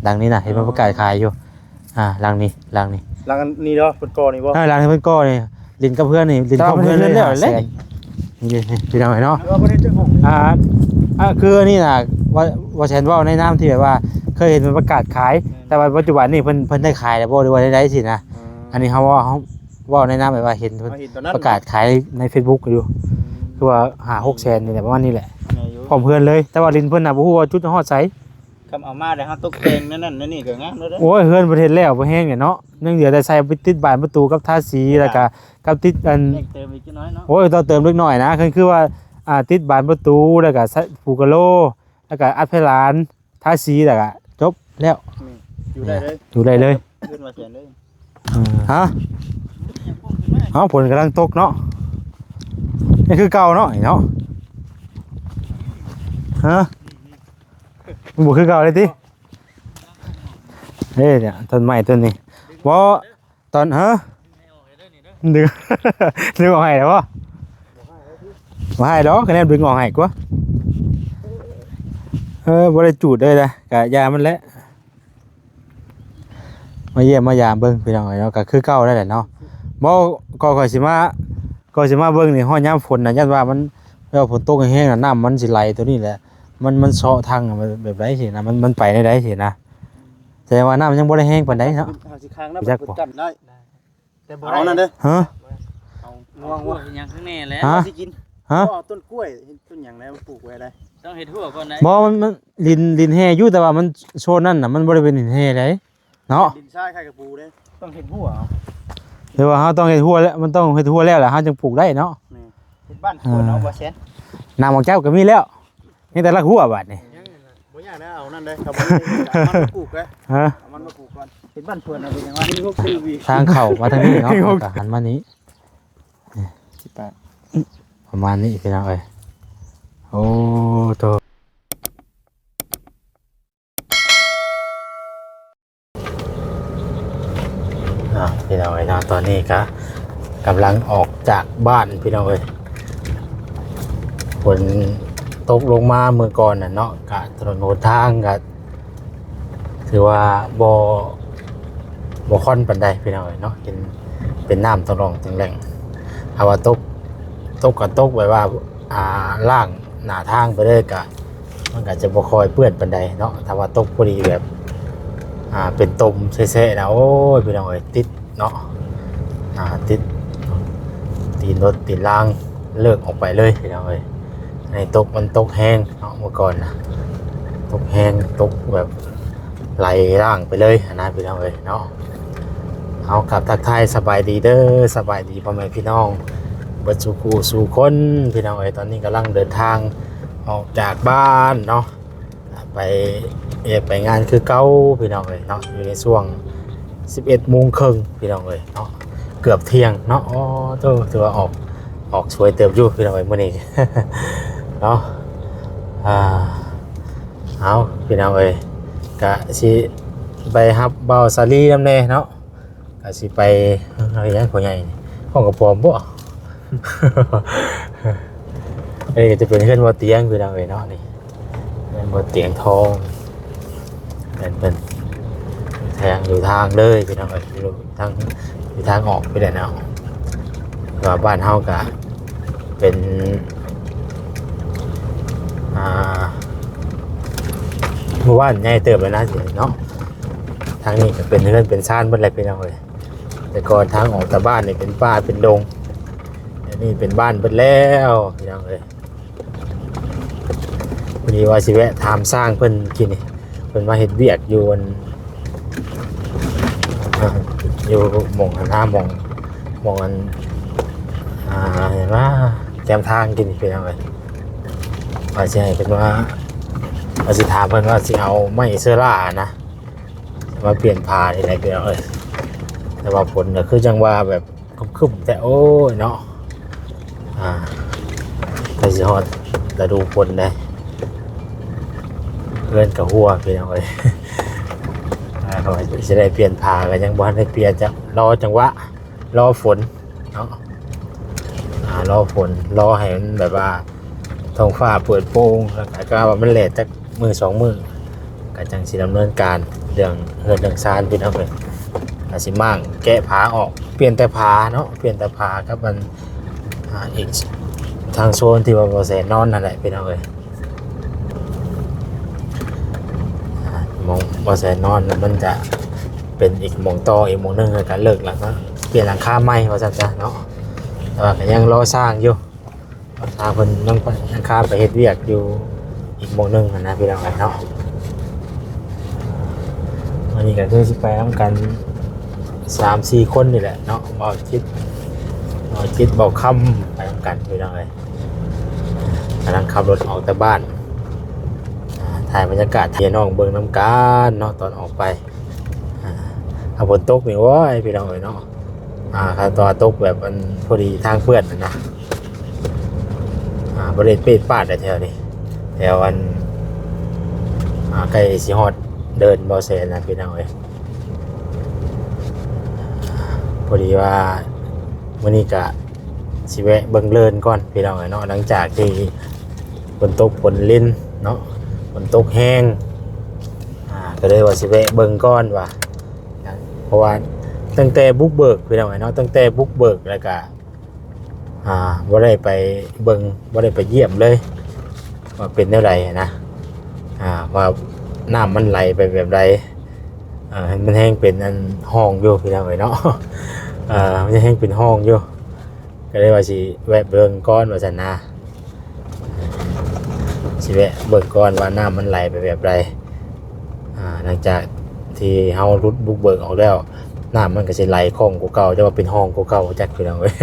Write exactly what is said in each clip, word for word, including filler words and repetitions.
หลังนี้นะ เห็นมันประกาศขายอยู่ อ่า หลังนี้ หลังนี้ หลังนี้เนาะเพิ่นก่อนี่บ่ เออ หลังที่เพิ่นก่อนี่ หลินกับเพื่อนนี่ หลินกับเพื่อนเลย แต่ว่าเพิ่นเฮ็ดเรือนแล้ว ห้าแสน นี่พี่น้องเนาะ เออเพิ่นเฮ็ดจังห้อง อ่า อ่า คืออันนี้นะ ว่า ว่าแซนเว้าในนามที่แบบว่า เคยเห็นมันประกาศขาย แต่ว่าปัจจุบันนี่เพิ่น เพิ่นได้ขายแล้วบ่ หรือว่าได้สินะ อันนี้เขาว่าเขาเว้าในนามแบบว่าเห็นเพิ่น มาเห็นตอนนั้น ประกาศขายใน Facebook อยู่ คือว่าห้าหกแสนนี่แหละ ประมาณนี้แหละ แม่นอยู่ พร้อมเพื่อนเลย แต่ว่าหลินเพิ่นน่ะบ่ฮู้ว่าจุดฮอดไส คำเอามาแล้วเฮาตกแต่งนั่นนั่นนี่ก็งามแล้วเด้อ โอ้ย เฮือนเพิ่นเฮ็ดแล้วบ่แห้งเนี่ยเนาะ ยังเหลือแต่ใส่ไปติดบานประตูกับทาสี แล้วก็กับติดอัน แต่งเติมอีกจักหน่อยเนาะ โอ้ย ต่อเติมเล็กน้อยนะ คือ คือว่า อ่า ติดบานประตู แล้วก็ใส่ปูกะโล แล้วก็อัดเพดาน ทาสี แล้วก็จบแล้ว นี่อยู่ได้เลย อยู่ได้เลย ขึ้นมาแสนเลย ฮะ เอ้า ฝนกำลังตกเนาะ นี่คือเก่าเนาะ นี่เนาะ ฮะ มันบ่คือเก่าเลยติ เอ้ย เนี่ย ต้นไม้ต้นนี้ บ่ ตอน ฮะ ดึง ดึงออกให้แล้วบ่ บ่ให้ดอก คะแนนดึงออกให้กว่า เออ บ่ได้จูดเลยนะ กะยามันแหละ มาเยี่ยมมายามเบิ่งพี่น้องเอ้ยเนาะ ก็คือเก่านั่นแหละเนาะ บ่ ก็ข้อยสิมา ก็สิมาเบิ่งนี่ ฮอดยามฝนน่ะ ย้านว่ามัน เวลาฝนตกแฮงๆน่ะ น้ำมันสิไหลตัวนี้แหละ มัน มันเซาะทางน่ะ มันแบบใดสินะ มัน มันไปได้ใดสินะ แสดงว่าน้ำยังบ่ได้แฮงปานใดเนาะ เอาสิค้างนะ จักบ่ กันได้ แต่บ่เอานั่นเด้อ ฮะ เอาม่วงว่า ยังข้างในแหละ ฮะ ว่าสิกิน ฮะ เอาต้นกล้วยต้นหยังแล้วมาปลูกไว้ได้ ต้องเฮ็ดหัวก่อนได้ บ่ มัน มัน หลิน หลินแฮอยู่ แต่ว่ามันโซนนั่นน่ะ มันบ่ได้เป็นหลินแฮใดเนาะ ดินทรายคล้ายกับปูเด้ ต้องเฮ็ดหัวเอา หรือว่าเฮาต้องเฮ็ดหัวแล้ว มันต้องเฮ็ดหัวแล้วล่ะ เฮาจึงปลูกได้เนาะ เฮ็ดบ้านสวนเอาบ่แซน น้ำออกจากก็มีแล้ว มีแต่รากหัวบาดนี้ บ่ยากนะเอานั่นเด้อครับเอามันมาปลูกเด้อ ฮะ เอามันมาปลูกก่อนเฮ็ดบ้านสวนเอาเป็นหยังวะนี่พวกคือวี ทางเข้ามาทางนี้เนาะ ก็หันมานี้ สิบแปด ประมาณนี้พี่น้องเอ้ย โอ้โต อ่า พี่น้องเอ้ยเนาะ ตอนนี้ก็กำลังออกจากบ้านพี่น้องเอ้ย ฝนตกลงมาเมื่อก่อนน่ะเนาะ กะถนนหนทางกะถือว่าบ่ บ่ค่อนปานใดพี่น้องเอ้ยเนาะ เป็น เป็นน้ำตะหล่องตะแหล่ง ถ้าว่าตก ตกก็ตกแบบว่า อ่า ล้างหน้าทางไปเลยกะ มันก็จะบ่ค่อยเปื้อนปานใดเนาะ ถ้าว่าตกพอดีแบบ อ่า เป็นตมแซะๆนะ โอ้ย พี่น้องเอ้ย ติดเนาะ อ่า ติด ตีนรถตีนรางเลิกออกไปเลยพี่น้องเอ้ย ในตกมันตกแฮงเนาะ เมื่อก่อนนะ ตกแฮง ตกแบบไหลร่างไปเลยนะพี่น้องเอ้ยเนาะ เอากลับทักทายสบายดีเด้อ สบายดีพ่อแม่พี่น้อง เบิดสู่คู่สู่คนพี่น้องเอ้ย ตอนนี้กำลังเดินทางออกจากบ้านเนาะ ไปเฮ็ดไปงานคือเก่าพี่น้องเอ้ยเนาะ อยู่ในช่วงสิบเอ็ดโมงครึ่งพี่น้องเอ้ยเนาะ เกือบเที่ยงเนาะ โอ้โต ถือว่าออก ออกสวยเติบอยู่พี่น้องเอ้ยมื้อนี้ เนาะ อ่า เอาพี่น้องเอ้ย กะสิไปฮับเบาสาลีนำแน่เนาะ กะสิไป เอาอีหยังพ่อใหญ่นี่ ห้องกระป๋อมบ่ เอ้ย ก็จะเป็นเฮือนบ่เตียงพี่น้องเอ้ยเนาะนี่ เฮือนบ่เตียงทอง เป็น เป็นแทงอยู่ทางเลยพี่น้องเอ้ย อยู่ทาง อยู่ทางออกไปเลยเนาะ ว่าบ้านเฮากะเป็น อ่า หมู่บ้านใหญ่เติบเลยนะเนาะ ทางนี้ก็เป็นเฮือนเป็นซานเบิดเลยพี่น้องเอ้ย แต่ก่อนทางออกจากบ้านนี่เป็นป่าเป็นดง เดี๋ยวนี้เป็นบ้านเบิดแล้วพี่น้องเอ้ย พอดีว่าสิแวะถามช่างเพิ่นกินนี่ เพิ่นมาเฮ็ดเวียกอยู่อัน อ่า อยู่หม่องอันหน้าหม่อง หม่องอัน อ่า เห็นว่าแคมทางกินพี่น้องเอ้ย ว่าสิให้เพิ่นว่า ว่าสิถามเพิ่นว่าสิเอาไม้เชอร่านะ มาเปลี่ยนผ้านี่แหละพี่น้องเอ้ย แต่ว่าฝนก็คือจังว่าแบบครึ้มๆ แต่โอ้ยเนาะ อ่า ใกล้สิฮอดฤดูฝนเลย เฮือนก็หัวพี่น้องเอ้ย อ่า ก็สิได้เปลี่ยนผ้าก็ยังบ่ทันได้เปลี่ยน จะรอจังหวะ รอฝนเนาะ อ่า รอฝน รอให้มันแบบว่าท้องฟ้าเปิดโปร่ง แล้วก็ว่ามันแดดจักมื้อสองมื้อ ก จั่งสิดำเนินการเรื่องเฮือนเรื่องซานพี่น้องเอ้ย อาจสิม้างแกะผาออก เปลี่ยนแต่ผาเนาะ เปลี่ยนแต่ผากับมัน อ่า อีกทางโซนที่ว่าบ่แสนนอนนั่นแหละพี่น้องเอ้ย อ่า หม่องบ่แสนนอนน่ะมันจะเป็นอีกหม่องต่ออีกหม่องหนึ่ง แล้วก็เลิกแล้วก็เปลี่ยนหลังคาใหม่ว่าซั่นซะเนาะ แต่ว่าก็ยังรอซ่างอยู่ ซ่างเพิ่นยัง ยังคาไปเฮ็ดเวียกอยู่อีกหม่องหนึ่งหั้นนะพี่น้องเอ้ยเนาะ วันนี้ก็คือสิไปนำกันสามสี่คนนี่แหละเนาะ บ่าวจิต บ่าวจิต บ่าวคำ ไปนำกันพี่น้องเอ้ย กำลังขับรถออกจากบ้าน อ่า ถ่ายบรรยากาศให้น้องเบิ่งนำกันเนาะ ตอนออกไป อ่า ถ้าฝนตกนี่ โอ้ย พี่น้องเอ้ยเนาะ อ่า คันตอนตกแบบมันพอดีทางเปื้อนน่ะนะ อ่า บ่ได้เปดปาดได้แถวนี้ แถวอัน อ่า ใกล้สิฮอดเฮือนบ่าวแสนนะพี่น้องเอ้ย พอดีว่ามื้อนี้ก็สิแวะเบิ่งเฮือนก่อนพี่น้องเอ้ยเนาะ หลังจากที่ฝนตกฝนรินเนาะ ฝนตกแฮง อ่า ก็เลยว่าสิแวะเบิ่งก่อนว่า เพราะว่าตั้งแต่บุกเบิกพี่น้องเอ้ยเนาะ ตั้งแต่บุกเบิกแล้วก็ อ่า บ่ได้ไปเบิ่ง บ่ได้ไปเยี่ยมเลย ว่าเป็นแนวใดนะ อ่า ว่าน้ำมันไหลไปแบบใด อ่า มันแฮงเป็นอันห้องอยู่พี่น้องเอ้ยเนาะ อ่า มันแฮงเป็นห้องอยู่ ก็เลยว่าสิแวะเบิ่งก่อนว่าซั่นนะ สิแวะเบิ่งก่อนว่าน้ำมันไหลไปแบบใด อ่า หลังจากที่เฮาหลุดบุกเบิกออกแล้ว น้ำมันก็สิไหลคล่องกว่าเก่า แต่ว่าเป็นห้องกว่าเก่าจักพี่น้องเอ้ย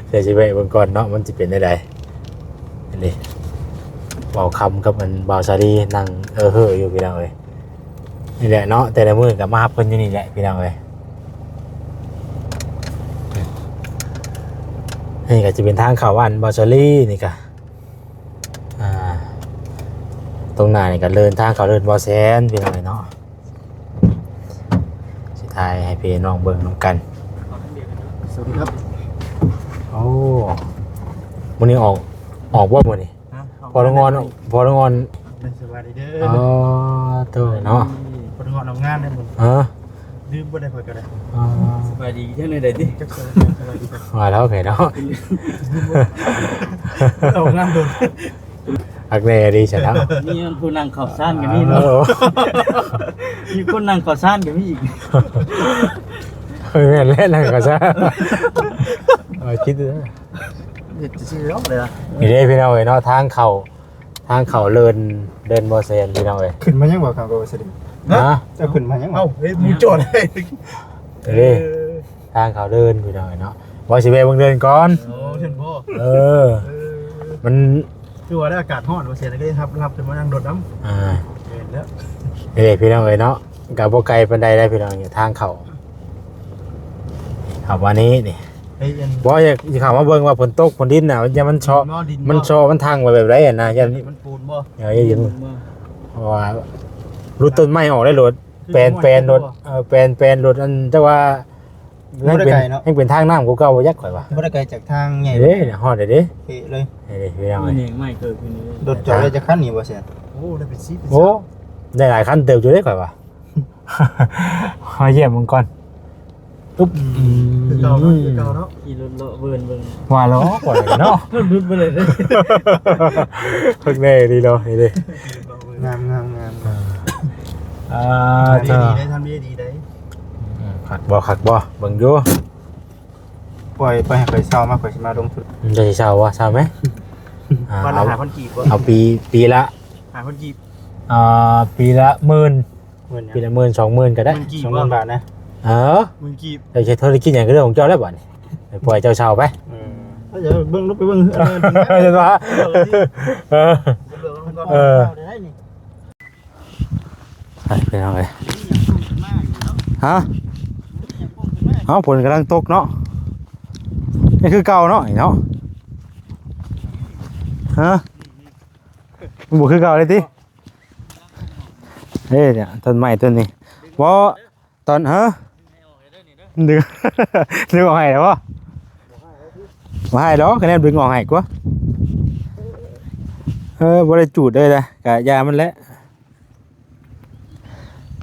เดี๋ยวสิแวะเบิ่งก่อนเนาะ มันสิเป็นจั่งใด อันนี้ บ่าวคำกับอันบ่าวสาลีนั่งเออเฮ้ออยู่พี่น้องเอ้ย นี่แหละเนาะ แต่ละมื้อก็มารับเพิ่นอยู่นี่แหละพี่น้องเอ้ย นี่ก็จะเป็นทางเข้าบ้านบ่าวสาลีนี่ก็ อ่า ตรงหน้านี่ก็เดินทางเข้าเฮือนบ่าวแสนพี่น้องเอ้ยเนาะ สิถ่ายให้พี่น้องเบิ่งนำกัน สวัสดีครับ โอ้ มื้อนี้ออก ออกบ่มื้อนี้ ฮะ พอละงอน พอละงอน สบายดีเด้อ อ๋อ โตเนาะ พอละงอนออกงานได้มื้อ ฮะ ลืมบ่ได้ข้อยก็ได้ อ๋อ สบายดีจั่งใด๋ติ จักสบายดี สบายดีครับ ว่าแล้วไงเนาะ ออกงานโดน อักแน่ดีซะแล้ว มีผู้นั่งข้าวสารก็มีเนาะ เออ มีคนนั่งข้าวสารก็มีอีก เออ แม่นแล้วนั่งข้าวสาร เออ คิดดูนะ เฮ็ดซื่อๆเลยอะ นี่เด้พี่น้องเอ้ยเนาะ ทางเข้า ทางเข้าเฮือน เฮือนบ่าวแสนพี่น้องเอ้ย ขึ้นมายังบ่ครับ บ่าวสาลี ฮะ เจ้าขึ้นมายังบ่ เอ้า เฮ้ย หมู่จอดให้ เด้ เออ ทางเข้าเฮือนพี่น้องเอ้ยเนาะ ว่าสิแวะเบิ่งเฮือนก่อน โอ้ เชิญพ่อ เออ เออ มัน คือว่าได้อากาศร้อน บ่าวแสนก็เลยรับ รับขึ้นมานั่งรถนำ อ่า แม่นแล้ว เด้พี่น้องเอ้ยเนาะ ก็บ่ไกลปานใดได้พี่น้อง ทางเข้า เข้ามานี้นี่ เฮ้ย อัน บ่อยากสิเข้ามาเบิ่งว่าฝนตกฝนรินน่ะ มันจะมันเซาะ ดินบ่ มันเซาะมันทังไว้แบบใดอะนะ ย่าน มันปูนบ่ เออ อย่ายืน ปูนบ่ เพราะว่าหลุดต้นไม้ออกได้โลด แปลน แปลนโลด เออ แปลน แปลนโลด อันแต่ว่า บ่ได้ไกลเนาะ ยังเป็น ยังเป็นทางน้ำกว่าเก่าบ่จักข่อยว่า บ่ได้ไกลจากทางใหญ่ เด้ ฮอดเด้ เป๊ะเลย นี่เด้พี่น้องเอ้ย นี่ไม้เกิดขึ้นนี่ รถจอดได้จักคันนี่บ่าวแสน โอ้ ได้เป็นสิบเป็น โอ้ สาม ได้หลายคันเติบอยู่เด้ข่อยว่า มาเยี่ยมมึงก่อน ตุ๊บ อืม อืม คือเก่าเนาะ คือเก่าเนาะ ขี่รถเลาะเบิ่นเบิ่ง ว่าแล้วก่อนเนาะ รถหลุดไปเลยเด้ เพิ่งได้ดีเนาะ นี่เด้ งามงามงาม อ่า ทำดี เธอ ดีได้ ทำดีดีได้ อืม คักบ่ คักบ่ เบิ่งอยู่ ปล่อย ปล่อยให้ข่อยเช่ามา ข่อยสิมาลงทุน มันจะสิเช่าวะ เช่าไหม อ่า วันละ เอา ห้าพันกีบบ่ เอาปี ปีละ ห้าพันกีบ อ่า ปีละหมื่น หมื่นหยัง ปีละหมื่น สองหมื่นก็ได้ หมื่นกีบ สองหมื่น บ่ บาทนะ เออ หมื่นกีบ เดี๋ยวใช้ธุรกิจหยังก็เรื่องของเจ้าแล้วบัดนี้ ไปปล่อยเจ้าเช่าไป เออ เดี๋ยวเบิ่ง ลงไปเบิ่ง เออ เห็นบ่ เออ เออ เออ เดี๋ยวได้นี่ ไปพี่น้องเอ้ย ฮะ เอ้า ฝนกำลังตกเนาะ นี่คือเก่าเนาะ นี่เนาะ ฮะ มันบ่คือเก่าเลยติ เอ้ย เนี่ย ต้นไม้ต้นนี้ บ่ ตอน ฮะ ดึง ดึงออกให้แล้วบ่ บ่ให้ดอก คะแนนดึงออกให้กว่า เออ บ่ได้จูดเลยนะ กะยามันแหละ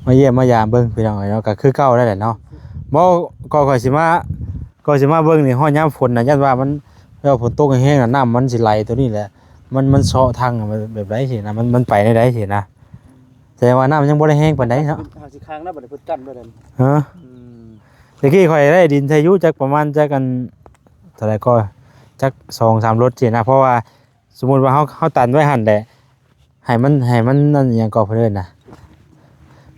มาเยี่ยมมายามเบิ่งพี่น้องเอ้ยเนาะ ก็คือเก่านั่นแหละเนาะ บ่ ก็ข้อยสิมา ก็สิมาเบิ่งนี่ฮอดยามฝนน่ะ ย้านว่ามัน แล้วฝนตกแฮงๆน่ะ น้ำมันสิไหลตัวนี้แหละ มัน มันเซาะทางแบบใดสินะ มัน มันไปได้ใดสินะ แสดงว่าน้ำยังบ่ได้แฮงปานใดเนาะ เฮาสิค้างนะ บัดนี้เพิ่นกั้นไว้แล้วนี่ ฮะ อืม ตะกี้ข้อยได้ดินใส่อยู่จักประมาณจักอัน เท่าใดก็ จักสองสามรถสินะ เพราะว่า สมมุติว่าเฮา เฮาตันไว้หั่นแหละ ให้มัน ให้มันนั่นหยังก็เพิ่นเอิ้นนะ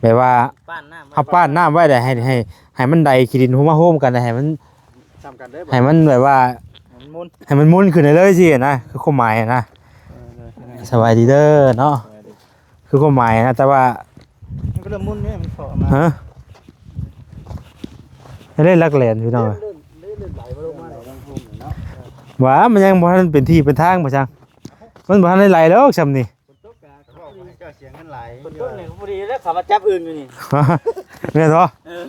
แบบว่า ป้านน้ำไว้ เฮาป้านน้ำไว้แหละ ให้ ให้ ให้มันไหลขี้ดินมาโฮมกันนะ ให้มัน ซ้ำกันเด้อ ให้มันแบบว่า มันหมุน ให้มันหมุนขึ้นได้เลยสินะ คือความหมายนะ เออ เลย สบายดีเด้อเนาะ สบายดี คือความหมายนะ แต่ว่า มันก็เริ่มหมุนเนี่ย มันเซาะมา ฮะ ให้ได้ลักแหลนพี่น้อง เริ่ม เริ่ม เริ่มไหลมาลงมาแล้ว ว่ามันยังบ่ทันเป็นที่เป็นทางบ่ช่าง มันบ่ทันได้ไหลแล้วช่ำนี่ ฝนตกกะ เขาบอกว่าให้เจ้าเสียเงินหลาย ฝนตกนี่พอดีแล้ว เขามาจับอึ่งอยู่นี่ แม่นบ่ เออ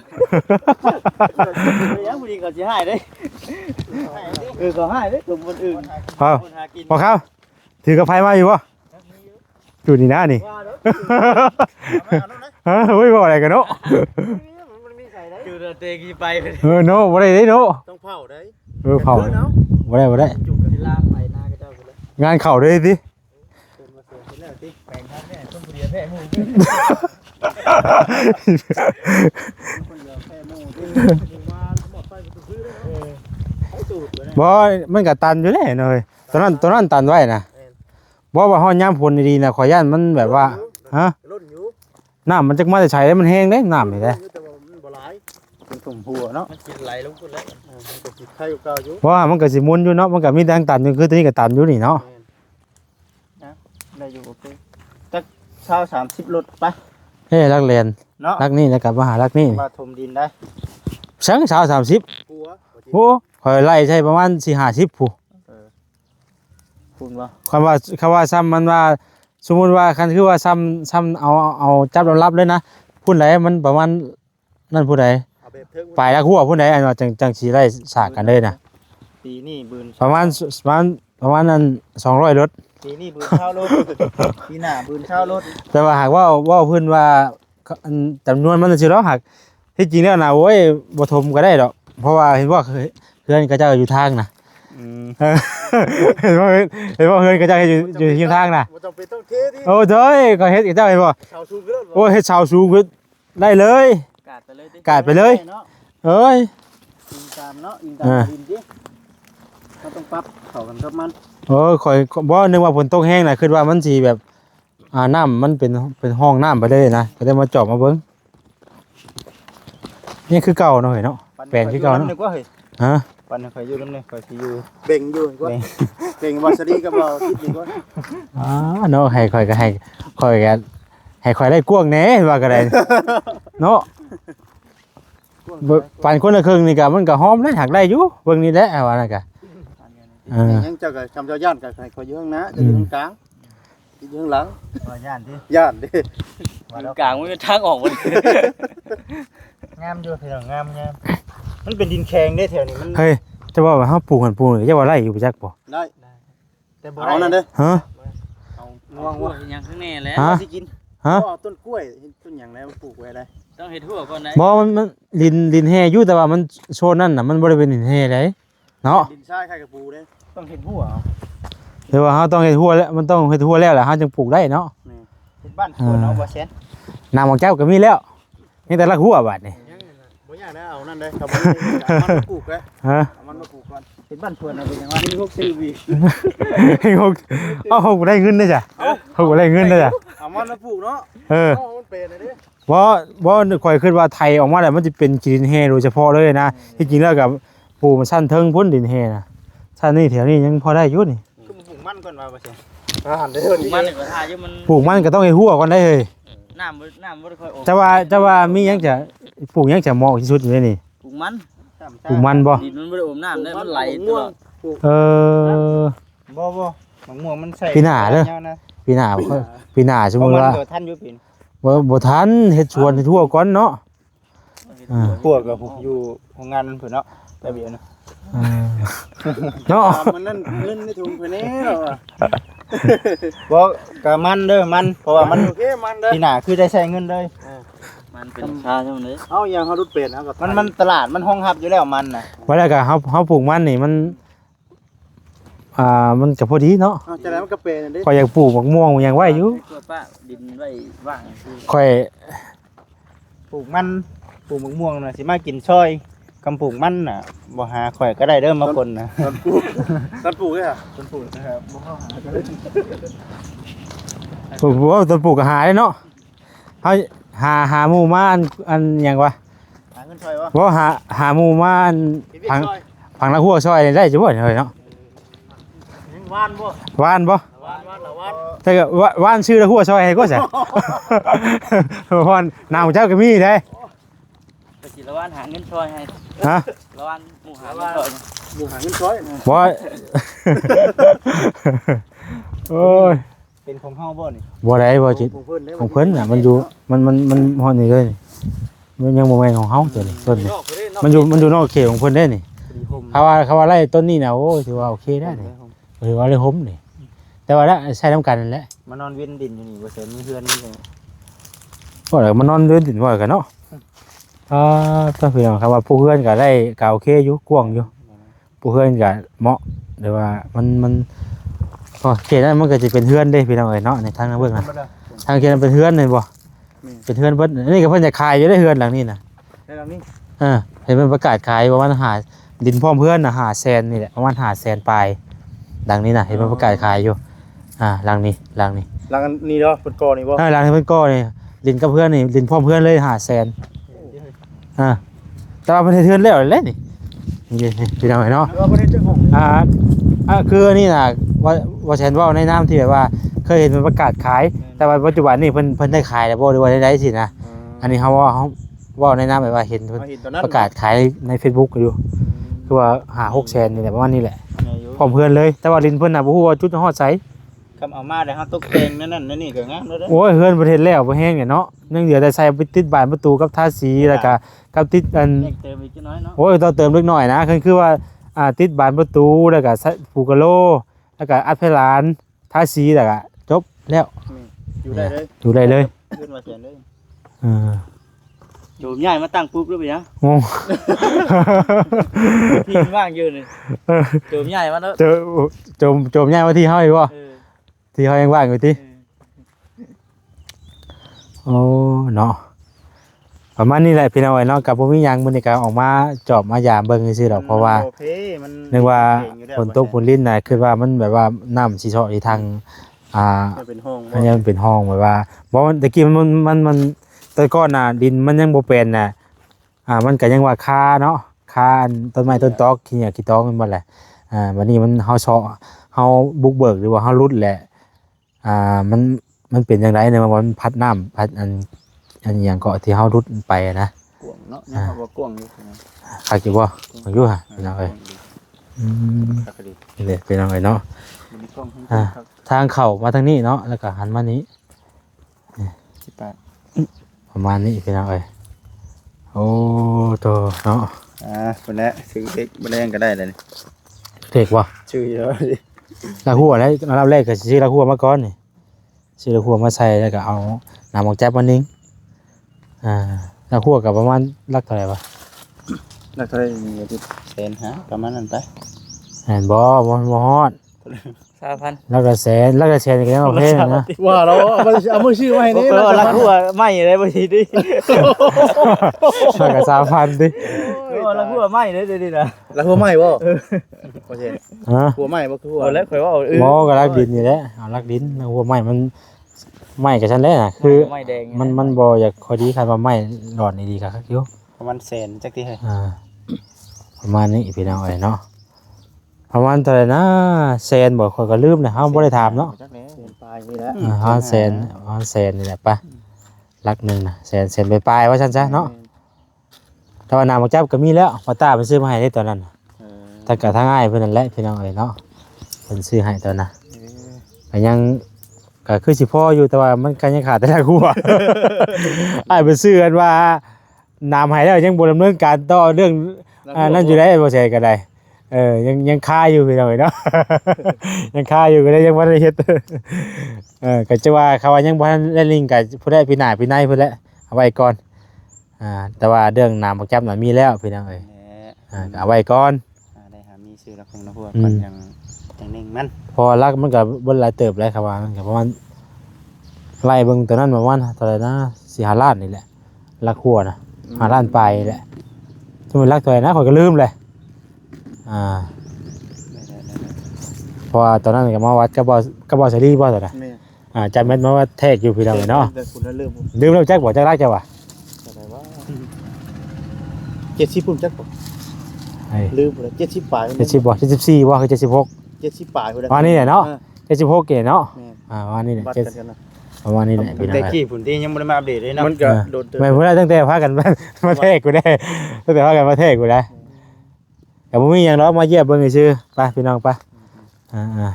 ยังพอดีเขาสิหายเด้ เออ เขาหายเด้ ตัวมันอึ่ง ครับ คนหากิน พอครับ ถือกระไพมาอยู่บ่ อยู่นี่นะนี่ ว่าแล้ว ฮะ เฮ้ย บ่อะไรกันเนาะ มันมีใส่ได้ อยู่เตะกี่ไป เออ เนาะ บ่ได้เด้เนาะ ต้องเผาได้ เออ เผา เดี๋ยวขึ้นเอา บ่ได้ บ่ได้ จุกกันที่ล่างไปหน้าก็เจ้าไปเลย งานเข้าเด้ติ เกินมาเสียไปแล้วติ แปลงทางเนี่ย ต้นทุเรียนแท้หมู่ คนเดียวแท้หมู่ติ หมู่บ้านหมดไปก็คือเลย เออ ไอ้สูตรเลยนะ บ่ มันก็ตันอยู่แหละเนาะเฮ้ย ตอนนั้น ตอนนั้นตันไว้นะ แม่น บ่ ว่าฮอดยามฝนดีๆนะ ข้อยย้านมันแบบว่า ฮะ ล้นอยู่ น้ำมันจักมาแต่ไส มันแฮงเด้ น้ำนี่เด้ แต่ว่ามันบ่หลาย เป็นถุงหัวเนาะ มันสิไหลลงพุ้นแล้ว เออ มันก็สิไคกว่าเก่าอยู่ เพราะว่ามันก็สิหมุนอยู่เนาะ มันก็มีทางตันอยู่ คือตัวนี้ก็ตันอยู่นี่เนาะ แม่น นะ ได้อยู่ โอเค จักซาวสามสิบรถไป เฮ้ย ลักแลน เนาะ ลักนี่แล้วก็มาหาลักนี่ ว่าถมดินได้ เซิงซาวสามสิบ หัว โอ้ ข้อยไล่ใส่ประมาณสี่ห้าสิบพุ้น เออ พุ้นบ่ คำว่า คำว่าซ้ำมันว่า สมมุติว่าคันคือว่าซ้ำ ซ้ำเอา เอาจับลำดับเลยนะ พุ้นใดมันประมาณ นั่นพุ้นใด เอาแบบเทิง ปลายลักหัวพุ้นใด อันว่าจัง จังสิไล่สากกันเลยนะ ปีนี้บืน ประมาณ ประมาณ ประมาณนั้น สองร้อยรถ ปีนี้บืนซาวรถ ปีหน้าบืนซาวรถ แต่ว่าหากว่า ว่าเพิ่นว่า อันจำนวนมันสิเนาะ หากที่จริงแล้วนะ โอ้ย บ่ถมก็ได้ดอก เพราะว่าเห็นว่าเฮือนเขาเจ้าอยู่ทางนะ อืม เออ เห็นว่า เห็นว่าเฮือนเขาเจ้าอยู่ อยู่เคียงทางนะ บ่จำเป็นต้องเทติ โอ้ โดย ก็เฮ็ดเขาเจ้าเห็นบ่ เสาสูงขึ้นแล้วบ่ โอ้ เฮ็ดเสาสูงขึ้นได้เลย กาดไปเลยติ กาดไปเลย เนาะ เอ้ย อิงตามเนาะ อิงตาม อ่า ดินติ เราต้องปรับเข้ากันกับมัน เออ ข้อย บ่ นึกว่าฝนตกแฮงนะ คิดว่ามันสิแบบ อ่า น้ำมันเป็น เป็นห้องน้ำไปเลยนะ ก็เลยมาเจาะมาเบิ่ง นี่คือเก่าเนาะเฮ้ยเนาะ ปัน แปลนคือเก่าเนาะ นึกว่าเฮ้ย ฮะ ปันให้ข้อยอยู่นำเนี่ย ข้อยสิอยู่ เบ่งอยู่กว่า เบ่ง เบ่งวาสลีกับเราคิดดีกว่า อ่า เนาะ ให้ข้อยก็ให้ ข้อยก็ให้ข้อยได้กว้างแหน่ ว่าก็ได้ เนาะ กว้าง บ่ ปันคนละครึ่งนี่ก็ มันก็หอมได้ หักได้อยู่ เบิ่งนี่แหละ ว่านั่นก็ เออ ยังเจ้าก็จำเจ้าย่านก็ให้ข้อยอยู่ข้างหน้า เจ้าอยู่ข้างกลาง อยู่ข้างหลัง ว่าย่านติ ย่านติ อยู่กลางมันเป็นทางออกหมด งามอยู่พี่น้อง งาม งาม มันเป็นดินแข็งเด้แถวนี้ มัน เฮ้ย จะว่าว่าเฮาปลูกหั่นปลูกนี่ จะว่าไร่อยู่บ่จักบ่ ได้ แต่บ่ เอานั่นเด้อ ฮะ เอาง่วงว่ะ ยังข้างในแหละ ฮะ สิกิน ฮะ ก็เอาต้นกล้วย ต้นหยังแล้วปลูกไว้ได้ ต้องเฮ็ดหัวก่อนนะ บ่ มัน มัน ดิน ดินแห่อยู่ แต่ว่ามันโซนนั่นน่ะ มันบ่ได้เป็นดินแห่ได เนาะ ดินทรายคล้ายกับปูเด้ ต้องเฮ็ดหัวเอา แต่ว่าเฮาต้องเฮ็ดหัวแล้ว มันต้องเฮ็ดหัวแล้วแหละ เฮาจึงปลูกได้เนาะ แม่น เฮ็ดบ้านสวนเอา อ่า บ่แซน น้ำของเจ้าก็มีแล้ว มีแต่ลักหัวบาดนี่ ยังบ่ยากนะ เอานั่นเด้ เอามันมาปลูกเด้ ฮะ เอามันมาปลูกก่อน เฮ็ดบ้านสวนเอาเป็นหยังวะ มีหกสิบวิ หก เอา หกได้เงินเด้จ้ะ เอ้า หกได้เงินเด้จ้ะ เอามันมาปลูกเนาะ เออ เอามันเป็นน่ะเด้ บ่ บ่ ข้อยคิดว่าไถออกมาแล้วมันสิเป็นขี้ดินแห่โดยเฉพาะเลยนะ ที่จริงแล้วก็ปลูกมันชั้นเทิงพุ้นดินแห่นะ ชั้นนี้แถวนี้ยังพอได้อยู่นี่ คือปลูกมันก่อนว่าบ่ใช่ อ่า เด้อ ปลูกมันนี่ก็ท่าอยู่มัน ปลูกมันก็ต้องให้หัวก่อนได้เฮ้ย น้ำบ่ น้ำบ่ได้ค่อยออก แต่ว่า แต่ว่ามีหยังจะ ปลูกหยังจะเหมาะที่สุดอยู่ในนี่ ปลูกมัน ปลูกมันบ่ ดินมันบ่ได้อมน้ำได้ มันไหลตลอด ปลูก เออ บ่ บ่ มะม่วงมันใส่ ปีหน้าเด้อ ยาวนะ ปีหน้า ปีหน้าสมมุติว่า เพราะมันก็ทันอยู่ปีนี้ บ่ บ่ทัน เฮ็ดสวนให้ทั่วก่อนเนาะ อ่า พวกกับพวกอยู่โรงงานมันเพิ่นเนาะ ระเบียบนะ อ่า เนาะ มันนั่นเงินในถุงเพิ่นแน่เนาะ บ่ ก็มันเด้อ มัน เพราะว่ามัน โอเค มันเด้อ ปีหน้าคือได้ใช้เงินเลย อ่า มันเป็นราคาเท่านั้นเลย เอ้า อย่างเฮาหลุดเป็นเฮาก็ มัน มันตลาดมันรองรับอยู่แล้วมันน่ะ ว่าแล้วก็เฮา เฮาปลูกมันนี่มัน อ่า มันก็พอดีเนาะ เอ้า จังได๋มันก็เป็นนั่นเด้ ข้อยอยากปลูกหมากม่วงหยังไว้อยู่ ให้กล้วยป้าดินไว้ว่างซื่อ ข้อย ปลูกมัน ปลูกหมากม่วงน่ะ สิมากินซอย กำปลูกมันน่ะ บ่หาข้อยก็ได้เด้อ มาคนนะ ตอนปลูก ตอนปลูกเด้อ ตอนปลูกนะครับ บ่เข้าหาก็ได้ ปลูก โอ้ ตอนปลูกก็หาได้เนาะ เฮาหา หาหมู่มาอัน อันหยังวะ หาเงินซอยวะ บ่ หา หาหมู่มาอัน เฮ็ดเวียก ผัง ซอย ผังละหัวซอยนี่ได้จักบ่เฮ้ยเนาะ หวานบ่ หวานบ่ หวาน หวาน หวาน แต่ก็หวาน หวานซื้อละหัวซอยให้ก็ซะ หวาน น้ำเจ้าก็มีได้ ก็สิละหวานหาเงินซอยให้ ฮะ ละหวานหมู่หาเงินซอย หมู่หาเงินซอย บ่ โอ้ย เป็นของเฮาบ่นี่ บ่ได้บ่จิต ของเพิ่นเด้ ของเพิ่นน่ะ มันอยู่ มัน มัน มันฮอดนี่เลยนี่ มันยังบ่แม่นของเฮาตัวนี้ ต้นนี้ นอกเด้ นอก มันอยู่ มันอยู่นอกเขตของเพิ่นเด้นี่ พอดีโฮม เขาว่า เขาว่าไร่ต้นนี้น่ะ โอ้ ถือว่าโอเคได้นี่ ถือว่าไร่โฮมนี่ แต่ว่าละใช้นำกันนั่นแหละ มานอนเวียนดินอยู่นี่ บ่ใช่มีเฮือนมีหยัง ก็เลยมานอนเวียนดินว่ากันเนาะ อ่า ต้องพี่น้องครับว่าผู้เฮือนก็ได้ ก็โอเคอยู่ กว้างอยู่ ผู้เฮือนก็เหมาะ หรือว่ามัน มัน โอเค นั่นมันก็จะเป็นเฮือนเด้พี่น้องเอ้ยเนาะ ในทางเบิ่งนะ ธรรมดา ทางเขตนั้นเป็นเฮือนเลยบ่ แม่น เป็นเฮือนเบิด อันนี้ก็เพิ่นจะขายอยู่ได้เฮือนหลังนี้นะ แล้วหลังนี้ เออ เห็นเพิ่นประกาศขายประมาณห้า ดินพร้อมเฮือนน่ะ ห้าแสนนี่แหละ ประมาณห้าแสนปลาย หลังนี้นะ เห็นเพิ่นประกาศขายอยู่ อ่า หลังนี้ หลังนี้ หลังนี้เนาะ เพิ่นก่อนี่บ่ เออ หลังที่เพิ่นก่อนี่ ดินกับเฮือนนี่ ดินพร้อมเฮือนเลย ห้าแสน อ่า แต่ว่าเพิ่นเฮ็ดเฮือนแล้วแหละนี่ นี่ นี่ พี่น้องเอ้ยเนาะ แต่ว่าเพิ่นเฮ็ดจักห้องนี่ อ่า อ่า คืออันนี้น่ะ ว่า ว่าแสนเว้าในนามที่แบบว่า เคยเห็นเพิ่นประกาศขาย แม่น แต่ว่าปัจจุบันนี่เพิ่น เพิ่นได้ขายแล้วบ่ หรือว่าได้ ได้สินะ อืม อันนี้เฮาว่า เฮาเว้าในนามแบบว่าเห็นเพิ่น เฮาเห็นตอนนั้น ประกาศขายใน Facebook อยู่ อืม คือว่าห้าหกแสนนี่แหละ ประมาณนี้แหละ แม่นอยู่ พร้อมเฮือนเลย แต่ว่าดินเพิ่นน่ะบ่ฮู้ว่าจุดฮอดไส คำเอามาแล้วเฮาตกแต่งนั่นนั่นนี่ก็งามแล้วเด้อ โอ้ย เฮือนเพิ่นเฮ็ดแล้วบ่แฮงเนี่ยเนาะ ยังเหลือแต่ใส่ไปติดบานประตูกับทาสี แล้วก็กับติดอัน เติมอีกจักหน่อยเนาะ โอ้ย ต้องเติมเล็กน้อยนะ คือ คือว่า อ่า ติดบานประตู แล้วก็ใส่ปูกะโล แล้วก็อัดเพดาน ทาสี แล้วก็จบแล้ว แม่น อยู่ได้เลย อยู่ได้เลย เฮือนว่าแสนเลย เออ โจมย้ายมาตั้งปุ๊บแล้วไปหยัง งง ที่มันว่างอยู่นี่ เออ โจมย้ายมาแล้ว เจอ โจม โจมย้ายมาที่เฮาอีกบ่ เออ ที่เฮายังว่างอยู่ติ เออ โอ้ เนาะ ประมาณนี้แหละพี่น้องเอ้ยเนาะ ก็บ่มีหยัง มื้อนี้ก็ออกมาจอบมายามเบิ่งซื่อๆดอก เพราะว่า โอเค มัน นึกว่า เก่งอยู่แล้ว ฝนตกฝนรินน่ะ คิดว่ามันแบบว่าน้ำสิเซาะสิทัง อ่า มันเป็นห้องบ่ มันยังเป็นห้องแบบว่า บ่ มัน แต่กี้มัน มัน มัน แต่ก่อนน่ะ ดินมันยังบ่เป็นน่ะ อ่า มันก็ยังว่าคาเนาะ คาอันต้นไม้ต้นตอก ขี้เหยียบขี้ตอกมันบ่แหละ อ่า บัดนี้มัน เฮาเซาะ เฮาบุกเบิก หรือว่าเฮารุดแหละ อ่า มัน มันเป็นจั่งใดเนี่ย ว่ามันพัดน้ำ พัดอัน อันหยังเกาะที่เฮารุดไปอะนะ กว้างเนาะ อ่า เขาว่ากว้างอยู่นะ คักอยู่บ่ กว้างอยู่หั่น พี่น้องเอ้ย กว้างดี อืม คักดี นี่แหละพี่น้องเอ้ยเนาะ มันมีกล้องข้างบน อ่า ครับ ทางเข้ามาทางนี้เนาะ แล้วก็หันมานี้ สิบแปด ประมาณนี้พี่น้องเอ้ย โอ้ โตเนาะ อ่า คนละซื้อเล็กบ่แดงก็ได้เลยนี่ เด็กว่ะ ชื่อเยอะดิ ละหัวแล้ว อันดับแรกก็สิซื้อละหัวมาก่อนนี่ ซื้อละหัวมาใส่ แล้วก็เอาน้ำหมากแจ๊บมานึ่ง อ่า ละหัวก็ประมาณหลักเท่าไหร่วะ หลักเท่าไหร่นี่ แสนห้า ประมาณนั้นไป แม่นบ่ บ่ บ่ฮอด ซาวพัน หลักละแสน หลักละแสนก็ยังโอเคนะ ว่าแล้ว เอามา เอามือชื่อมาให้นี่ โอ้โห หลักหัวใหม่เลยบางทีดิ หลักละสามพันติ โอ้ หลักหัวใหม่เลยเดี๋ยวนี้นะ หลักหัวใหม่บ่ เออ โอเค ฮะ หัวใหม่บ่คือหัว โอ้ แล้วข่อยว่าเอา เออ บ่ ก็หลักดินนี่แหละ เอาหลักดิน หลักหัวใหม่มัน ใหม่ก็ซั่นแหละนะ คือ ใหม่แดง มัน มันบ่อยากค่อยดี คันว่าใหม่หลอดนี่ดีคักอยู่ ประมาณแสนจักติเฮ้ย อ่า ประมาณนี้พี่น้องเอ้ยเนาะ ประมาณเท่าไหร่นะ แสนบ่ ข้อยก็ลืมนะ เฮาบ่ได้ถามเนาะ จักแหน่ แสนปลายนี่แหละ อ่า ห้าแสน ห้าแสนนี่แหละปะ หลักหนึ่งนะ แสน แสนปลายๆ ว่าซั่นซะเนาะ แม่น แต่ว่าน้ำหมากแจ๊บก็มีแล้ว ป้าต้าเพิ่นซื้อมาให้ได้ตอนนั้นน่ะ เออ แต่ก็ทางอ้ายเพิ่นนั่นแหละพี่น้องเอ้ยเนาะ เพิ่นซื้อให้ตอนน่ะ เออ ก็ยัง ก็คือสิพออยู่ แต่ว่ามันก็ยังขาดแต่หลักหัว อ้ายเพิ่นซื้อกันว่า น้ำให้แล้วยังบ่ดำเนินการต่อเรื่อง หลักหัว อ่า นั่นอยู่ได้ บ่ใช่ก็ได้ เออ ยัง ยังคาอยู่พี่น้องเอ้ยเนาะ ยังคาอยู่ก็เลยยังบ่ได้เฮ็ด เออ ก็จะว่าเขาว่ายังบ่ทันได้ลิงก์ ก็ผู้ใดปีหน้าปีในพุ้นแหละ เอาไว้ก่อน อ่า แต่ว่าเรื่องหนามบักจับน่ะมีแล้วพี่น้องเอ้ย แหละ อ่า ก็เอาไว้ก่อน อ่าได้หามีซื้อละคงนะพวก อืม ก่อนยังยังนิ่งมัน เพราะว่าหลักมันก็บ่หลายเติบแล้วครับว่ามันก็ประมาณ ไล่เบิ่งตัวนั้นประมาณเท่าไหร่นะ สี่ห้าล้านนี่แหละ หลักหัวนะ ห้าล้านปลายนี่แหละ สมมุติหลักเท่าไหร่นะ ข้อยก็ลืมเลย อ่า ได้ได้ได้ เพราะว่าตอนนั้นก็มาวัดกับบ่าว กับบ่าวสาลีบ่าวตอนนั้น แม่ อ่า จำแม่นมาวัดแทกอยู่พี่น้องเนาะ แต่คุณเริ่ม ลืมแล้วจักบ่จักหลักจักว่า เท่าไหร่วะเจ็ดสิบพุ่นจักบ่ ไอ้ ลืมพุ่นเจ็ดสิบปลาย เจ็ดสิบบ่ เจ็ดสิบสี่บ่ คือเจ็ดสิบหก เจ็ดสิบปลายพุ่น ว่านี่แหละเนาะ ออ เจ็ดสิบหกเกเนาะ แม่น อ่า ว่านี่แหละ วัด เจ็ด กันกันนะ ประมาณนี้แหละพี่น้อง แต่ เอ้ย กี้พุ่นที่ยังบ่ได้มาอัปเดตเลยเนาะ มันก็โดนเติม แม่นเพิ่นตั้งแต่พากันมามาแทกกูได้ ตั้งแต่พากันมาแทกกูได้ ก็บ่มีหยังดอก มาเยี่ยมเบิ่งซื่อๆ ไปพี่น้องไป อ่า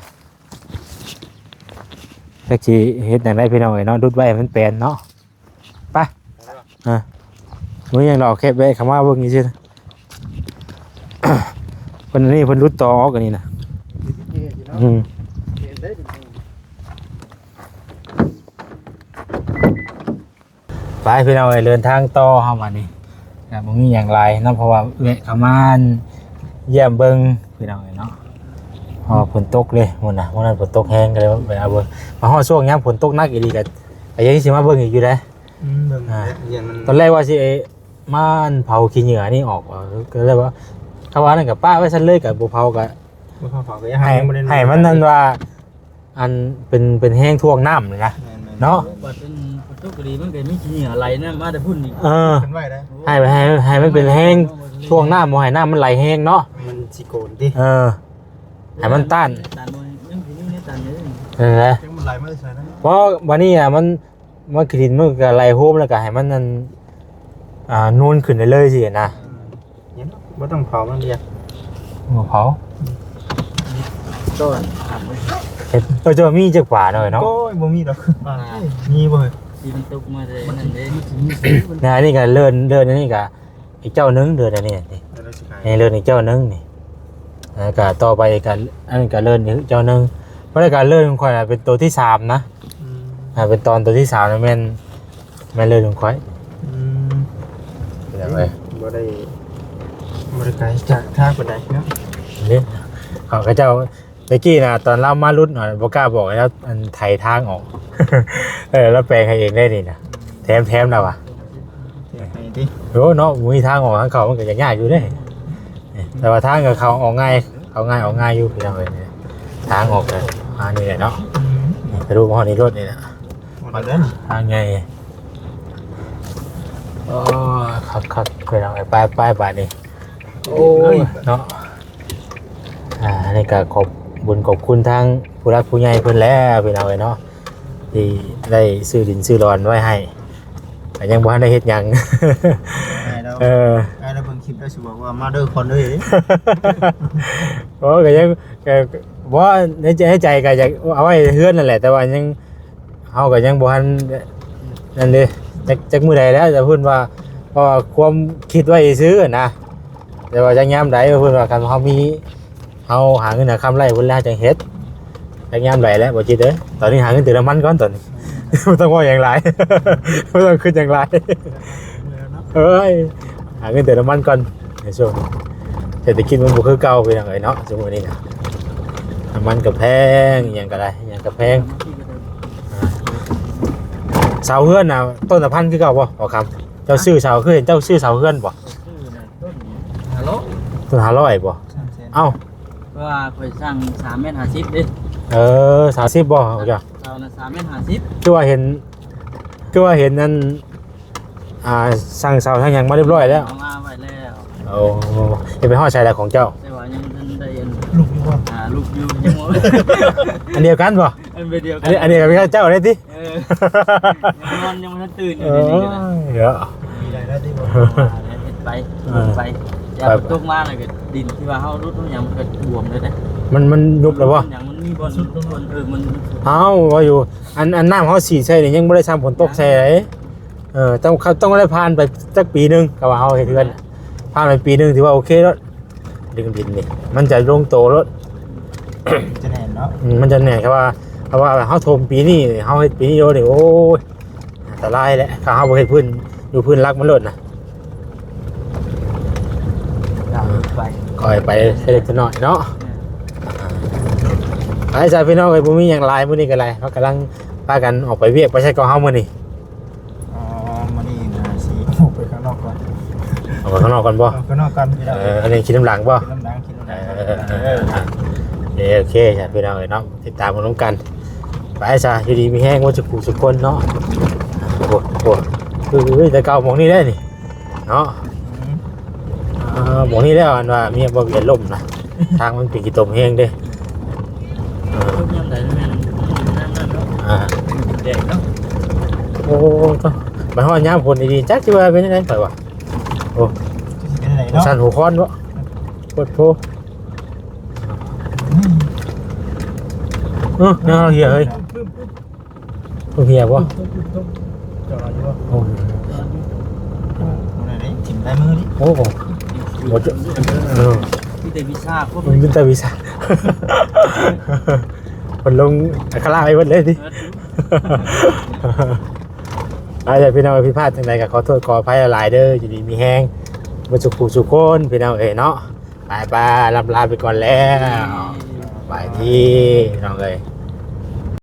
ๆ จักสิเฮ็ดหยังได้พี่น้องเอ้ยเนาะ ดุดไว้ให้มันแปนเนาะ ไป อ่า บ่มีหยังดอก แค่แวะเข้ามาเบิ่งซื่อๆ เพิ่นนี่เพิ่นดุดต่อออกอันนี้นะ อืม ไปพี่น้องเอ้ย เดินทางต่อเฮาบัดนี้ ก็บ่มีหยังหลายเนาะ เพราะว่าแวะเข้ามาเยี่ยมเบิ่งพี่น้องเอ้ยเนาะ เพราะว่าฝนตกเลยมื้อน่ะ มื้อนั้นฝนตกแฮงก็เลยแวะเอาเบิ่ง มาฮอดช่วงยามฝนตกหนักอีหลีก็ ก็ยังสิมาเบิ่งอีกอยู่เด้ อืมเบิ่ง อ่า เย็นมัน ตอนแรกว่าสิมาเผาขี้เหงื่อนี่ออก ก็เลยว่า ถ้าว่านั่นก็ปะไว้ซั่นเลย ก็บ่เผาก็ บ่พอเผาก็ยัง ให้ ยังบ่ได้ ให้มันนั่นว่า อันเป็น เป็นแฮงถ่วงน้ำนี่นะ แม่นๆ เนาะ บัดเป็นประตูกดีมันก็มีขี้เหงื่อไหลนะมาแต่พุ่นนี่ เออ ขึ้นไว้ได้ ให้ ให้ ให้มันเป็นแฮงถ่วงน้ำ บ่ให้น้ำมันไหลแฮงเนาะ มันสิโกนติ เออ ให้มันต้าน ตันบ่ยังสิมีในตันเลย นั่นแหละ จังมันไหลมาใส่นะ เพราะวันนี้อ่ะมัน มันกลิ่นมันก็ไหลโฮมแล้วก็ให้มันนั่น อ่า นูนขึ้นได้เลยสินะ บ่ต้องเผามันเดียว บ่เผา ต้น เห็ด เออ จะมีจักป่าหน่อยเนาะ โอ้ยบ่มีดอกป่ามีบ่ ที่มันตกมาเลยนั่นเด้ นะ อันนี้ก็เลิน เลินอันนี้ก็อีกเจ้าหนึ่ง เลินอันนี้นี่ เดี๋ยวเราสิขาย นี่เลินอีกเจ้าหนึ่งนี่ แล้วก็ต่อไปก็ อันนี้ก็เลินอีกเจ้าหนึ่ง เพราะแล้วก็เลินของข่อยน่ะเป็นตัวที่สามนะ อืม อ่า เป็นตอนตัวที่สามนะ แม่น แม่นเลินของข่อย อืม เป็นยังไง บ่ได้บ่ได้ไกลจากทางปานใดเนาะ นี่เขาก็เจ้าตะกี้นะ ตอนเรามารุดหน่อยบ่กล้าบอกแล้ว อันไถทางออก เออ แล้วแปลงให้เองได้นี่นะ แถม แถมนะวะ ไปติ โอ้เนาะ มีทางออกทางเขามันก็จะยากอยู่เด้ แต่ว่าทางกับเขาออกง่าย เขาง่ายออกง่ายอยู่พี่น้องเอ้ย ทางออกเลย อ่า นี่แหละเนาะ นี่ทะลุมาฮอดนี่รถนี่แหละ มาแล้ว ทางไง โอ้คักคักพี่น้องเอ้ย ไปไปบาดนี้ โอ้ย เนาะ อ่า นี่ก็ขอบบุญขอบคุณทางผู้รักผู้ใหญ่เพิ่นแล้วพี่น้องเอ้ยเนาะ ที่ได้ซื้อดินซื้อดอนไว้ให้ แต่ยังบ่ทันได้เฮ็ดหยัง ไอ้เรา เออ ไอ้เราเบิ่งคลิปแล้วสิบอกว่ามาเด้อคนเด้อ โอ้ ก็ยัง ก็บ่ ในใจ ในใจก็อยากเอาไว้เฮือนนั่นแหละ แต่ว่ายัง เฮาก็ยังบ่ทันนั่นเด้ จัก จักมื้อใดแล้ว แต่เพิ่นว่า เพราะว่าความคิดไว้ซื่อนะ แต่ว่าจักยามใด เพิ่นว่าคันเฮามี เฮาหาเงินหาคำได้ เพิ่นแล้วจังเฮ็ด จักยามใดแล้ว บ่จิตเอ้ย ตอนนี้หาเงินเติมน้ำมันก่อนตอนนี้ บ่ต้องเว้าหยังหลาย บ่ต้องคิดหยังหลาย เอ้ย หาเงินเติมน้ำมันก่อน ในช่วงเศรษฐกิจมันบ่คือเก่าพี่น้องเอ้ยเนาะ ช่วงนี้นะ น้ำมันก็แพง อิหยังก็ได้ อิหยังก็แพง อ่า เสาเฮือนน่ะ ต้นละพันคือเก่าบ่ บ่คำ เจ้าซื้อเสา คือเห็นเจ้าซื้อเสาเฮือนบ่ ซื้อน่ะต้นห้าร้อย ต้นห้าร้อยบ่ เอ้า เพราะว่าข่อยสั่งสามเมตรห้าสิบเด้ เออ สามสิบบ่ เอาจ้ะ เสาน่ะสามเมตรห้าสิบ คือว่าเห็น คือว่าเห็นนั่น อ่า สั่งเสาสั่งหยังมาเรียบร้อยแล้ว เอามาไว้แล้ว โอ้ จะไปฮอดใส่ละของเจ้า แต่ว่ายังบ่ทันได้อัน ลูกอยู่ว่า อ่าลูกอยู่ยังบ่ อันเดียวกันบ่ อันเดียวกั อันนี้ อันนี้ก็เป็นเจ้าได้ติ เออยังนอนยังบ่ทันตื่นอ เอยู่ อ นี่ก็ได้ เดี๋ยว มีรายได้ที่บ่ เฮ็ดไป เออ ไปอย่าตกมาแล้วก็ดินที่ว่าเฮารุดมันหยังมันก็บวมเลยเด้ มัน มันยุบแล้วบ่ หยังมันมีบ่อนมันเออมัน เอ้า ว่าอยู่ อัน อันน้ำเขาสีใส่นี่ยังบ่ได้ซ้ำฝนตกใส่เลย เออ ต้อง เขาต้องได้ผ่านไปสักปีหนึ่ง ก็ว่าเขาเฮ็ดเฮือน ผ่านไปปีหนึ่งถือว่าโอเคแล้ว ดึงดินนี่ มันจะลงโตแล้ว จะแน่นเนาะ อืม มันจะแน่น เพราะว่า เพราะว่าเขาถมปีนี้ เขาเฮ็ดปีนี้โดนนี่ โอ้ย อันตรายแหละ ถ้าเขาบ่เฮ็ดพื้น อยู่พื้นหลักมันโลดนะ ไป ค่อยไปเล็กน้อยเนาะ ไปจ้ะพี่น้องเอ้ย บ่มีหยังหลายมื้อนี้ก็ได้ เฮากำลังพากันออกไปเวียก ไปไสก่อเฮามื้อนี้ อ๋อมื้อนี้นะสิออกไปข้างนอกก่อน ออกไปข้างนอกก่อนบ่ ออกข้างนอกก่อนพี่น้อง เออ อันนี้คิดน้ำหลังบ่ น้ำดังคิดน้ำดัง เออ เออ โอเค โอเคจ้ะพี่น้องเอ้ยเนาะ ติดตามกันนำกัน ไปจ้ะ อยู่ดีมีแฮงว่าจะกูสุกคนเนาะ โอ้โห เฮ้ย แต่เก่าหม่องนี้ได้นี่ เนาะ อ่า หม่องนี้แล้วอันว่าเมียบ่เวียนลมนะ ทางมันเป็นขี้ตมแฮงเด้ เออ ทุกยามใดแม่นนั่นนั่นเนาะ อ่า แดดเนาะ โอ้ ต้องไปฮอดยามฝนดีๆ จักสิว่าเป็นจังได๋ ไปวะ โอ้ เป็นอะไรเนาะ สั่นหัวค้อนบ่ ปวดโพ เออ แนวเหียเฮ้ย เหียบ่ จอดอยู่ โอ้ อะไรถิ่มได้มือนี่ โอ้ บ่จะ เออ มีแต่วีซ่าพวก มันเป็นแต่วีซ่า มันลงอัคราไปหมดเลยสิ เอาล่ะพี่น้อง ผิดพลาดจังใด๋ก็ขอโทษขออภัยหลายๆเด้อ อยู่ดีมีแฮง บ่สุขผู้สุขคนพี่น้องเอ้ยเนาะ ไปๆ ลำลาไปก่อนแล้ว ไปที่น้องเอ้ย